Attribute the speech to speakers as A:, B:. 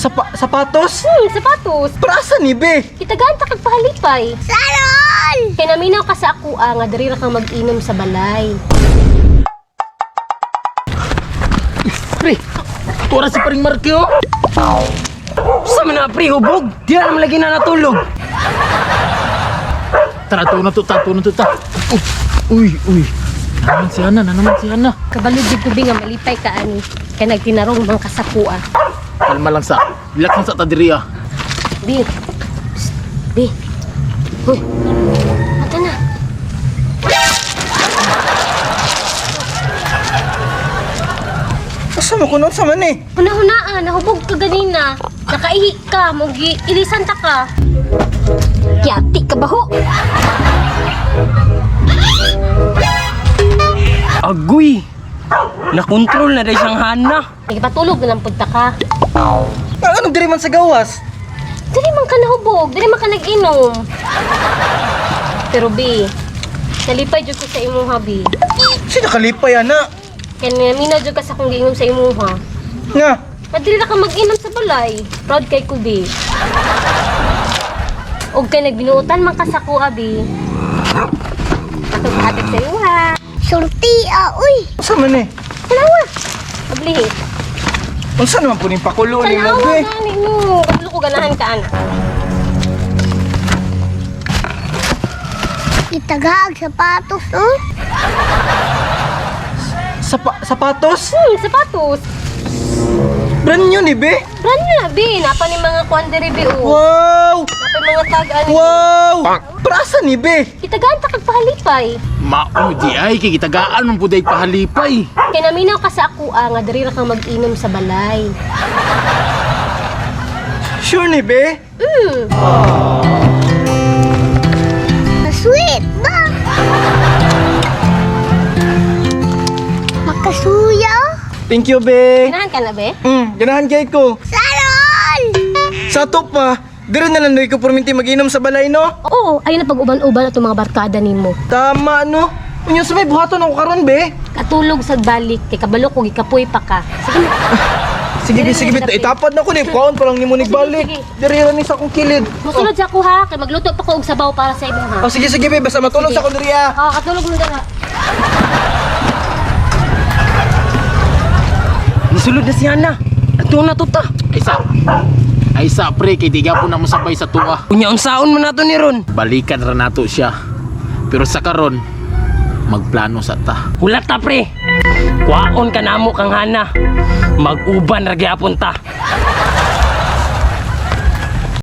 A: Sapatos?
B: Sapatos.
A: Para asa ni be?
B: Kitagaan ta kag pahalipay.
C: Sarol!
B: Kay naminaw ka sa ako ah, nga diri ra kang mag-inom sa balay.
D: Pre, tura si paring Marky oh.
E: Sa man na pre, hubog. Di na naman lagi na natulog.
D: Tara, tuon na to, ta, tuon na to, ta. Uy, uy. Nanaman si Ana, nanaman si Ana.
B: Kabalo jud ko bi nga malipay ka ani kay nagtinarong man ka sa kuha.
D: Kalma lang sa. Relax lang sa ta diri ah.
B: Bi. Psst, Bi. Hoy. Mata na.
A: Asa mo kuno sa man eh?
B: Hunahunaan, nahubog ka ganina. Nakaihi ka, mugi ilisan ta ka. Yati ka baho.
E: Agoy. Nakontrol na dahil siyang Hana.
B: Nagpatulog na lang punta ka.
A: Ah, anong diri man sa gawas?
B: Dili man ka nahubog, dili man ka nag-inom. Pero B, nalipay jud ko sa imuha, B.
A: Sino kalipay ana?
B: Kaya naminaw jud ka sa akong giinom sa imuha.
A: Nga.
B: Madili ra ka mag-inom sa balay. Proud kay ko, B. Og kay nagbinuotan man ka sa kuha, B. Patughatag sa imuha.
C: Surti ah, uy!
A: Asa man eh?
B: Tanawa. Ablihi.
A: Unsa naman po ning pakulo ni mo
B: Tanawa
A: be?
B: gani mo. Kabalo ko ganahan ka ana.
C: Itagaag sapatos, oh.
A: Sapatos?
B: Sapatos.
A: Brand new ni be?
B: Brand new na, B. Napa ni mga kuan diri, B. Oh.
A: Wow!
B: Napa yung mga tag ani.
A: Wow! Para asa ni be?
B: Kitagaan ta kag pahalipay.
D: Mao di ay kay gitagaan man pud ay pahalipay.
B: Kay naminaw ka sa ako ah, nga diri ra kang mag-inom sa balay.
A: Sure ni be?
C: Sweet ba? Makasuya, oh.
A: Thank you be.
B: Ganahan ka na, be?
A: Ganahan kay ko.
C: Sarol!
A: Sa ato pa, diri na lang ko perminti mag-inom sa balay no?
B: Oo, ayun na pag-uban-uban atong mga barkada nimo.
A: Tama no. Unya sa may buhaton ako karon be.
B: Katulog sa balik kay kabalo ko gikapoy pa ka. Sige na.
A: Sige be, sige be, itapad na ko ni kuan pa lang nimo nigbalik.
B: Sige, sige.
A: Diri ra ni sa akong kilid.
B: Mosulod sa ako ha, kay magluto pa ko og sabaw para sa imo ha.
A: Oh, sige sige be, basta matulog
B: Sige.
A: sa akong diri ah.
B: Ah, katulog mo dara.
E: Nisulod na si Hana. Atuon na to ta.
D: Ay sa. Ay sa pre kay di gyapon na mo sabay sa tuwa.
E: Unya unsaon man nato ni ron.
D: Balikan ra nato siya. Pero sa karon magplano sa ta.
E: Hulat ta pre. Kwaon ka namo kang Hana. Mag-uban ra gyapon ta.